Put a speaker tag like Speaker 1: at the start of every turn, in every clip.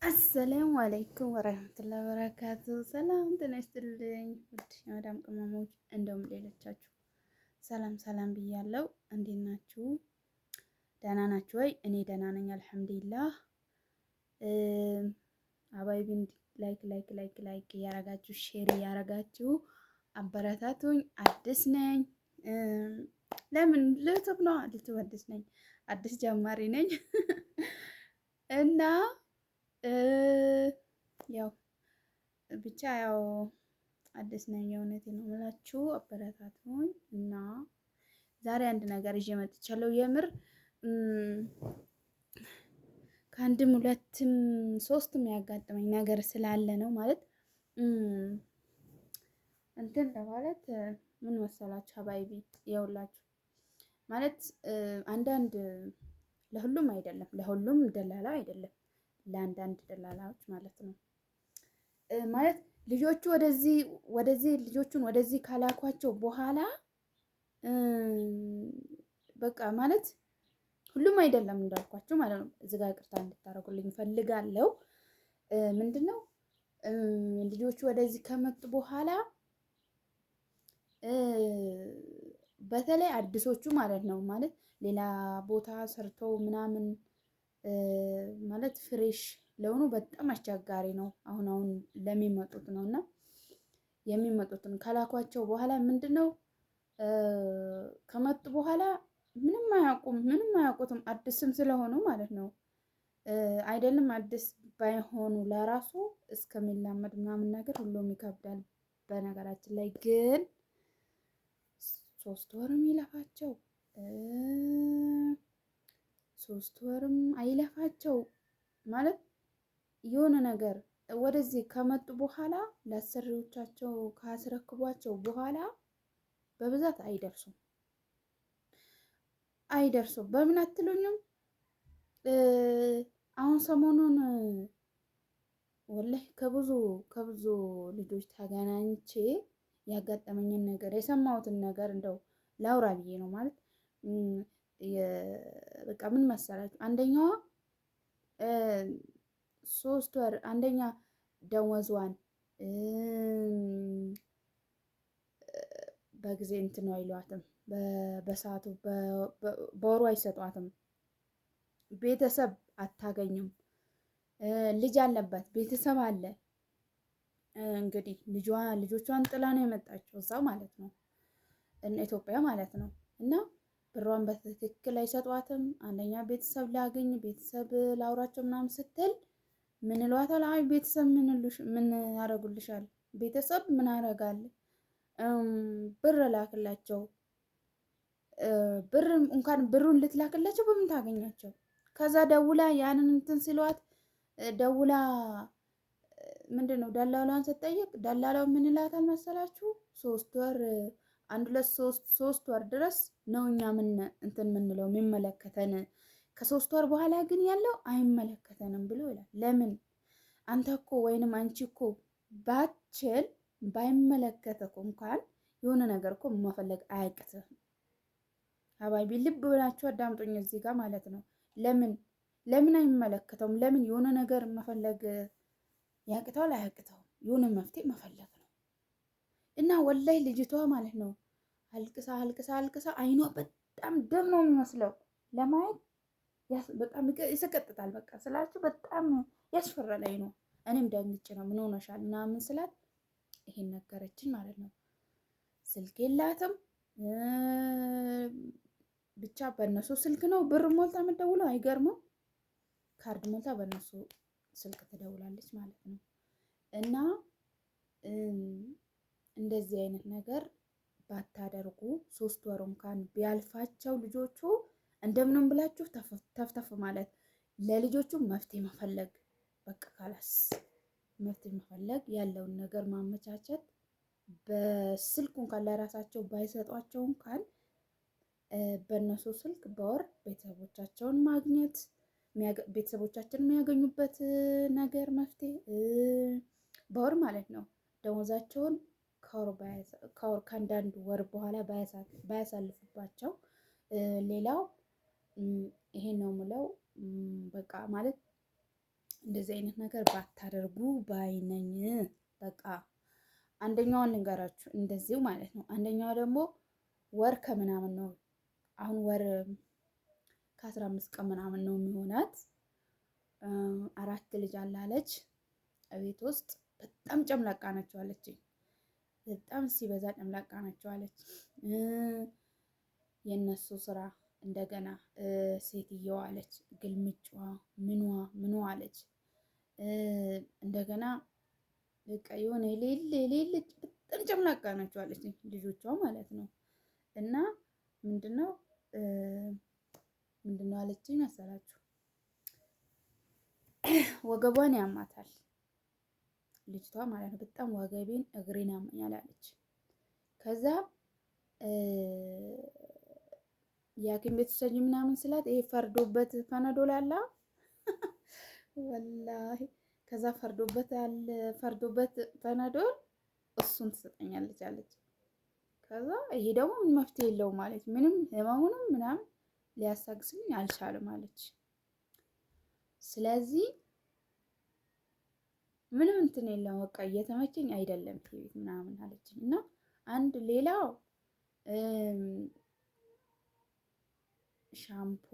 Speaker 1: አሰላሙ አለይኩም ወረህመቱላሂ ወበረካቱ። ሰላም ጤና ይስጥልኝ ውድ የመዳም ቅመሞች እንደውም ሌሎቻችሁ ሰላም ሰላም ብያለው። እንዴት ናችሁ? ደህና ናችሁ ወይ? እኔ ደህና ነኝ አልሐምዱሊላህ። አባይቢን like like like like እያረጋችሁ share እያረጋችሁ አበረታቱኝ። አዲስ ነኝ። ለምን ልዩቱብ ነው ልዩቱብ አዲስ ነኝ፣ አዲስ ጀማሪ ነኝ እና ያው ብቻ ያው አዲስ ነኝ። የእውነቴ ነው የምላችሁ አበረታቱኝ። እና ዛሬ አንድ ነገር ይዤ መጥቻለሁ። የምር ከአንድም ሁለትም ሶስትም ያጋጠመኝ ነገር ስላለ ነው። ማለት እንትን ለማለት ምን መሰላችሁ ሀባይቢ የውላችሁ ማለት አንዳንድ ለሁሉም አይደለም፣ ለሁሉም ደላላ አይደለም ለአንዳንድ ደላላዎች ማለት ነው። ማለት ልጆቹ ወደዚህ ወደዚህ ልጆቹን ወደዚህ ካላኳቸው በኋላ በቃ ማለት ሁሉም አይደለም እንዳልኳቸው ማለት ነው። እዚህ ጋር ይቅርታ እንድታደርጉልኝ ፈልጋለሁ። ምንድን ነው ልጆቹ ወደዚህ ከመጡ በኋላ በተለይ አዲሶቹ ማለት ነው ማለት ሌላ ቦታ ሰርተው ምናምን ማለት fresh ለሆኑ በጣም አስቸጋሪ ነው። አሁን አሁን ለሚመጡት ነው እና የሚመጡትን ከላኳቸው በኋላ ምንድን ነው ከመጡ በኋላ ምንም አያውቁም፣ ምንም አያውቁትም አዲስም ስለሆኑ ማለት ነው። አይደለም አዲስ ባይሆኑ ለራሱ እስከሚላመድ ምናምን ነገር ሁሉም ይከብዳል። በነገራችን ላይ ግን 3 ወርም ይለፋቸው 3 ወርም አይለፋቸው ማለት የሆነ ነገር ወደዚህ ከመጡ በኋላ ለአሰሪዎቻቸው ካስረክቧቸው በኋላ በብዛት አይደርሱም አይደርሱም። በምን አትሉኝም? አሁን ሰሞኑን ወላሂ ከብዙ ከብዙ ልጆች ተገናኝቼ ያጋጠመኝን ነገር የሰማሁትን ነገር እንደው ላውራ ብዬ ነው ማለት በቃ ምን መሰላችሁ፣ አንደኛዋ 3 ወር አንደኛ ደመወዟን በጊዜ እንትን አይሏትም፣ በሰዓቱ በወሩ አይሰጧትም። ቤተሰብ አታገኝም። ልጅ አለባት፣ ቤተሰብ አለ። እንግዲህ ልጆቿን ጥላ ነው የመጣችው እዛው ማለት ነው፣ ኢትዮጵያ ማለት ነው። እና ብሯን በትክክል አይሰጧትም። አንደኛ ቤተሰብ ላገኝ ቤተሰብ ላውራቸው ምናምን ስትል ምን ይሏታል? አይ ቤተሰብ ምን ያደርጉልሻል? ቤተሰብ ምን አረጋል? ብር ላክላቸው። ብር እንኳን ብሩን ልትላክላቸው በምን ታገኛቸው? ከዛ ደውላ ያንን እንትን ሲሏት ደውላ ምንድን ነው ደላሏን ስትጠይቅ ደላላው ምን ይላታል መሰላችሁ? 3 ወር አንድ ሁለት ሶስት 3 ወር ድረስ ነው እኛ ምን እንትን ምንለው የሚመለከተን፣ ከ3 ወር በኋላ ግን ያለው አይመለከተንም ብሎ ይላል። ለምን አንተ እኮ ወይንም አንቺ እኮ ባችል ባይመለከተህ እንኳን የሆነ ነገር እኮ መፈለግ አያቅትህም። ሀባይቢ ልብ ብላችሁ አዳምጡኝ እዚህ ጋር ማለት ነው። ለምን ለምን አይመለከተውም? ለምን የሆነ ነገር መፈለግ ያቅተዋል? አያቅተውም። የሆነ መፍትሄ መፈለግ ነው። እና ወላይ ልጅቷ ማለት ነው አልቅሳ አልቅሳ አልቅሳ አይኗ በጣም ደም ነው የሚመስለው ለማየት በጣም ይሰቀጥጣል። በቃ ስላችሁ በጣም ያስፈራል አይኗ። እኔም ደንግጬ ነው ምን ሆነሻል ምናምን ስላት ይሄን ነገረችን ማለት ነው። ስልክ የላትም ብቻ በእነሱ ስልክ ነው ብር ሞልታ የምትደውለው። አይገርምም? ካርድ ሞልታ በእነሱ ስልክ ትደውላለች ማለት ነው። እና እንደዚህ አይነት ነገር ባታደርጉ 3 ወር እንኳን ቢያልፋቸው ልጆቹ እንደምንም ብላችሁ ተፍተፍ ማለት ለልጆቹ መፍትሄ መፈለግ በቃ ካላስ መፍትሄ መፈለግ ያለውን ነገር ማመቻቸት በስልክ እንኳን ለራሳቸው ባይሰጧቸው እንኳን በእነሱ ስልክ በወር ቤተሰቦቻቸውን ማግኘት ቤተሰቦቻቸውን የሚያገኙበት ነገር መፍትሄ በወር ማለት ነው። ደሞዛቸውን ከወር ከአንዳንድ ወር በኋላ ባያሳልፉባቸው። ሌላው ይሄን ነው የምለው። በቃ ማለት እንደዚህ አይነት ነገር ባታደርጉ ባይነኝ። በቃ አንደኛዋን ልንገራችሁ እንደዚሁ ማለት ነው። አንደኛዋ ደግሞ ወር ከምናምን ነው፣ አሁን ወር ከ15 ቀን ምናምን ነው የሚሆናት። አራት ልጅ አላለች ቤት ውስጥ፣ በጣም ጨምላቃ ናቸው አለችኝ። በጣም ሲበዛ ጨምላቃ ናቸው አለች። የእነሱ ስራ እንደገና ሴትየዋ አለች ግልምጫዋ ምኗ ምኗ አለች። እንደገና በቃ የሆነ የሌለ የሌለ በጣም ጨምላቃ ናቸው አለች ልጆቿ ማለት ነው። እና ምንድነው ምንድነው አለችኝ መሰላችሁ? ወገቧን ያማታል ልጅቷ ማለት ነው። በጣም ወገቤን እግሬን ያመኛል አለች። ከዛ የሐኪም ቤት ውሰጂ ምናምን ስላት ይሄ ፈርዶበት ፓናዶል አለ ወላሂ። ከዛ ፈርዶበት አለ፣ ፈርዶበት ፓናዶል እሱን ትሰጠኛለች አለች። ከዛ ይሄ ደግሞ ምን መፍትሄ የለውም አለች። ምንም ህመሙንም ምናምን ሊያስታግስልኝ አልቻለም አለች። ስለዚህ ምንም እንትን የለም፣ በቃ እየተመቸኝ አይደለም ይሄ ቤት ምናምን አለችኝ። እና አንድ ሌላው ሻምፖ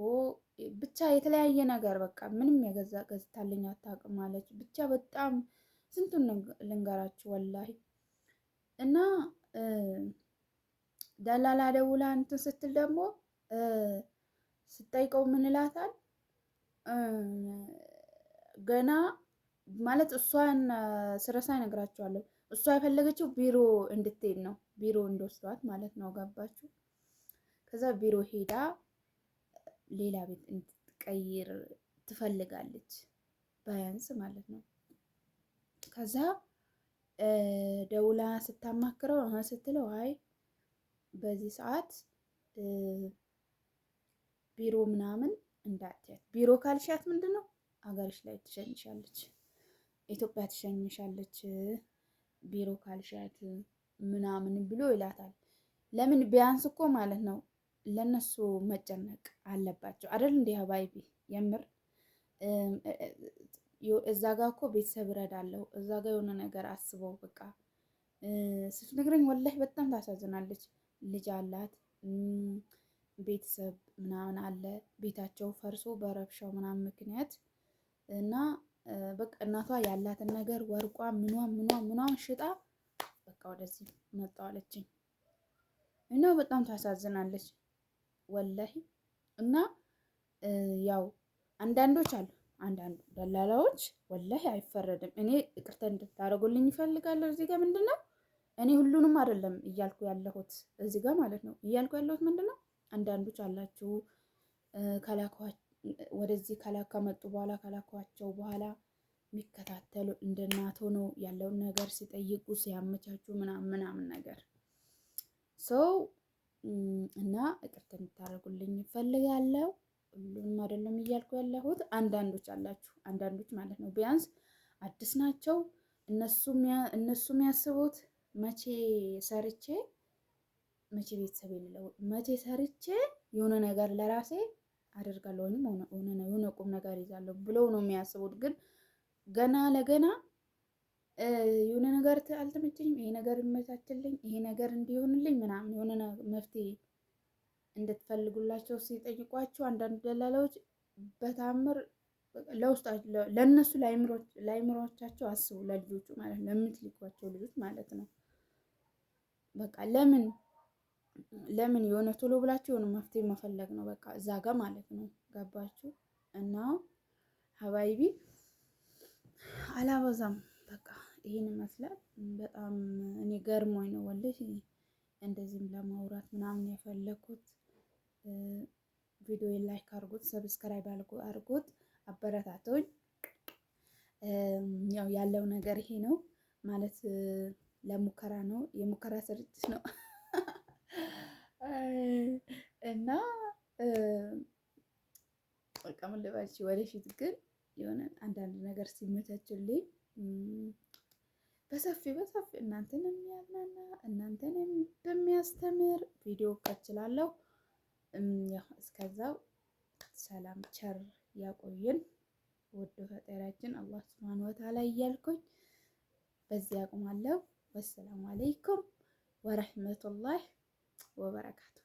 Speaker 1: ብቻ የተለያየ ነገር በቃ ምንም የገዛ ገዝታልኝ አታውቅም አለች። ብቻ በጣም ስንቱን ልንገራችሁ ወላሂ። እና ደላላ ደውላ እንትን ስትል ደግሞ ስጠይቀው ምን እላታል፣ ገና ማለት እሷን ስረሳ እነግራቸዋለሁ። እሷ የፈለገችው ቢሮ እንድትሄድ ነው፣ ቢሮ እንደወስዷት ማለት ነው። ገባችሁ? ከዛ ቢሮ ሄዳ ሌላ ቤት እንድትቀይር ትፈልጋለች፣ ባያንስ ማለት ነው። ከዛ ደውላ ስታማክረው ስትለው አይ በዚህ ሰዓት ቢሮ ምናምን እንዳትያት፣ ቢሮ ካልሻት ምንድን ነው አገርሽ ላይ ትሸኝሻለች፣ ኢትዮጵያ ትሸኝሻለች፣ ቢሮ ካልሻት ምናምን ብሎ ይላታል። ለምን ቢያንስ እኮ ማለት ነው ለነሱ መጨነቅ አለባቸው አይደል? እንዲህ حبايبي የምር እዛ ጋ እኮ ቤተሰብ እረዳለሁ፣ እዛ ጋ የሆነ ነገር አስበው በቃ ስትነግረኝ ወላሂ በጣም ታሳዝናለች። ልጅ አላት፣ ቤተሰብ ምናምን አለ። ቤታቸው ፈርሶ በረብሻው ምናምን ምክንያት እና በቃ እናቷ ያላትን ነገር ወርቋ ምኗ ምኗ ምኗን ሽጣ በቃ ወደዚህ መጣዋለችኝ እና በጣም ታሳዝናለች ወላሂ። እና ያው አንዳንዶች አሉ፣ አንዳንዱ ደላላዎች ወላሂ አይፈረድም። እኔ ይቅርታ እንድታደርጉልኝ ይፈልጋለሁ። እዚህ ጋር ምንድን ነው፣ እኔ ሁሉንም አይደለም እያልኩ ያለሁት እዚህ ጋር ማለት ነው፣ እያልኩ ያለሁት ምንድን ነው፣ አንዳንዶች አላችሁ ወደዚህ ከመጡ በኋላ፣ ከላኳቸው በኋላ የሚከታተሉ፣ እንደ እናት ሆነው ያለውን ነገር ሲጠይቁ ሲያመቻቹ ምናምን ምናምን ነገር ሰው እና ይቅርታ እንድታደርጉልኝ እፈልጋለሁ። ሁሉንም አይደለም እያልኩ ያለሁት፣ አንዳንዶች አላችሁ፣ አንዳንዶች ማለት ነው ቢያንስ አዲስ ናቸው። እነሱ የሚያስቡት መቼ ሰርቼ፣ መቼ ቤተሰብ የሌለው፣ መቼ ሰርቼ የሆነ ነገር ለራሴ አደርጋለሁ ወይም የሆነ ቁም ነገር ይዛለሁ ብለው ነው የሚያስቡት። ግን ገና ለገና የሆነ ነገር አልተመቸኝም፣ ይሄ ነገር ይመቻችልኝ፣ ይሄ ነገር እንዲሆንልኝ ምናምን የሆነ መፍትሄ እንድትፈልጉላቸው ሲጠይቋቸው አንዳንድ ደላላዎች በታምር ለውስጣቸው ለእነሱ ለአይምሮቻቸው አስቡ፣ ለልጆቹ ማለት ነው፣ ለምትልኳቸው ልጆች ማለት ነው። በቃ ለምን ለምን የሆነ ቶሎ ብላችሁ የሆነ መፍትሄ መፈለግ ነው በቃ እዛ ጋር ማለት ነው። ገባችሁ? እና حبايبي አላበዛም። በቃ ይህን ይመስላል። በጣም እኔ ገርሞኝ ነው ወላሂ እንደዚህም ለማውራት ምናምን የፈለኩት። ቪዲዮ like አድርጉት፣ subscribe አድርጉት፣ አበረታቶኝ። ያው ያለው ነገር ይሄ ነው ማለት ለሙከራ ነው፣ የሙከራ ስርጭት ነው እና በቃ ምን ልበልሽ፣ ወደፊት ግን የሆነ አንዳንድ ነገር ሲመቻችልኝ በሰፊ በሰፊ እናንተን የሚያዝናና እናንተን በሚያስተምር ቪዲዮ ቀችላለሁ። ያው እስከዛው ሰላም ቸር ያቆየን። ወዶ ፈጣሪያችን አላህ ሱብሃነሁ ወተዓላ እያልኩኝ በዚህ አቁማለሁ። ወሰላሙ አለይኩም ወረህመቱላህ ወበረካቱ።